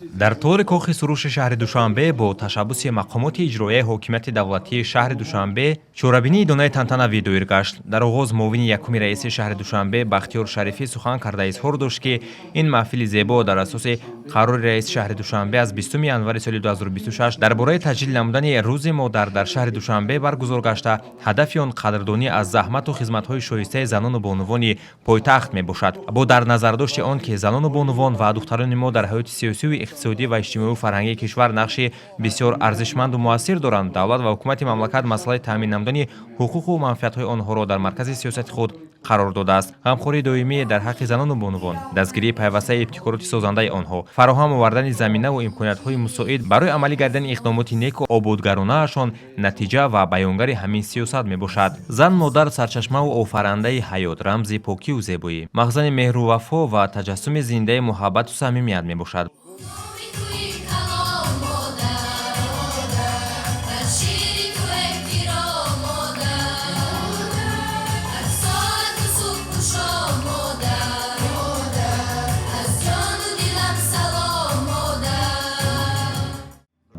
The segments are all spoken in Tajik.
Дар толори Кохи Суруши шаҳри Душанбе бо ташаббуси мақомоти иҷроияи ҳокимияти давлатии шаҳри Душанбе чорабинии идонаи тантанавӣ доир гашт. Дар оғоз муовини якуми раиси шаҳри Душанбе Бахтиёр Шарифӣ сухан карда изҳор дошт, ки ин маҳфили зебо дар асоси қарори раиси шаҳри Душанбе аз 20 январи соли 2026 дар бораи таҷлил намудани Рӯзи модар дар шаҳри Душанбе баргузор гашта, ҳадафи он қадрдонӣ аз заҳмату хизматҳои шоистаи занону бонувони пойтахт мебошад. Бо дар назардошти он ки занону бонувон ва духтарони мо дар ҳаёти сиёсию иқтисодӣ ва иҷтимоию фарҳангии кишвар нақши бисёр арзишманду муассир доранд, давлат ва ҳукумати мамлакат масъалаи таъмин намудани ҳуқуқу манфиатҳои онҳоро дар маркази сиёсати худ қарор додааст. Ғамхории доимӣ дар ҳаққи занону бонувон, дастгирии пайвастаи ибтикороти созандаи онҳо, фароҳам овардани заминаву имкониятҳои мусоид барои амалӣ гардидани иқдомоти неку ободгаронаашон натиҷа ва баёнгари ҳамин сиёсат мебошад. Зан модар сарчашмаву офарандаи ҳаёт, рамзи покиву зебоӣ, махзани меҳру вафо ва таҷассуми зиндаи муҳаббату самимият мебошад. Калом модар, бар шири ту эҳтиром модар, ҳар соату субҳу шом модар, аз ҷону дилам салом модар.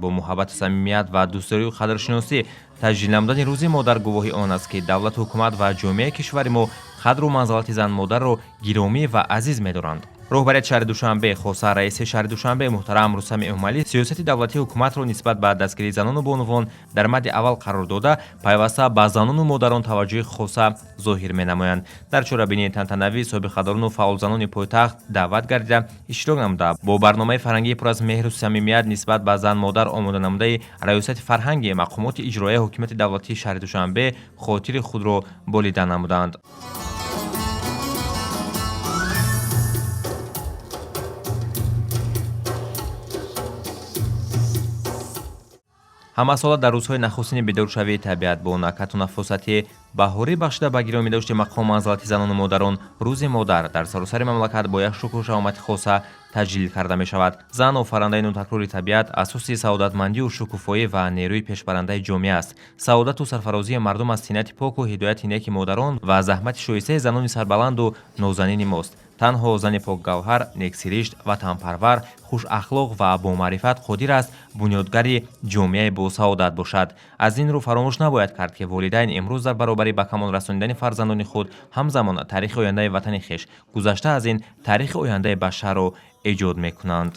Бо муҳаббату самимият ва дӯстдорию қадршиносӣ таҷлил намудани Рӯзи модар гувоҳи он аст, ки давлату ҳукумат ва ҷомеаи кишвари мо қадру манзалати зан-модарро гиромӣ ва азиз медоранд. Роҳбарияти шаҳри Душанбе, хоса раиси шаҳри Душанбе муҳтарам Рустам Эмомалӣ, сиёсати давлатии ҳукуматро нисбат ба дастгирии занону бонувон дар мадди аввал қарор дода, пайваста ба занону модарон таваҷҷӯҳи хоса зоҳир менамоянд. Дар чорабинии тантанавӣ собиқадорону фаъолзанони пойтахт даъват гардида, иштирок намуда, бо барномаи фарҳангии пур аз меҳру самимият нисбат ба зан-модар омода намудаи Раёсати фарҳанги мақомоти иҷроияи ҳокимияти давлатии шаҳри Душанбе хотири худро болида намуданд. Ҳамасола дар рӯзҳои нахустини бедоршавии табиат бо накҳату нафосати баҳорӣ бахшида ба гиромӣ дошти мақому манзалати занону модарон, Рӯзи модар дар саросари мамлакат бо як шукӯҳу шаҳомати хоса таҷлил карда мешавад. Зан офарандаи нотакрори табиат, асоси саодатмандию шукуфоӣ ва нерӯи пешбарандаи ҷомеа аст. Саодату сарфарозии мардум аз тинати поку ҳидояти неки модарон ва заҳмати шоистаи занони сарбаланду нозанини мост. Танҳо зани покгавҳар, нексиришт, ватанпарвар, хушахлоқ ва бомаърифат қодир аст бунёдгари ҷомеаи босаодат бошад. Аз ин рӯ фаромӯш набояд кард, ки волидайн имрӯз дар баробари ба камол расонидани фарзандони худ ҳамзамон таърихи ояндаи ватани хеш, гузашта аз ин, таърихи ояндаи башарро эҷод мекунанд.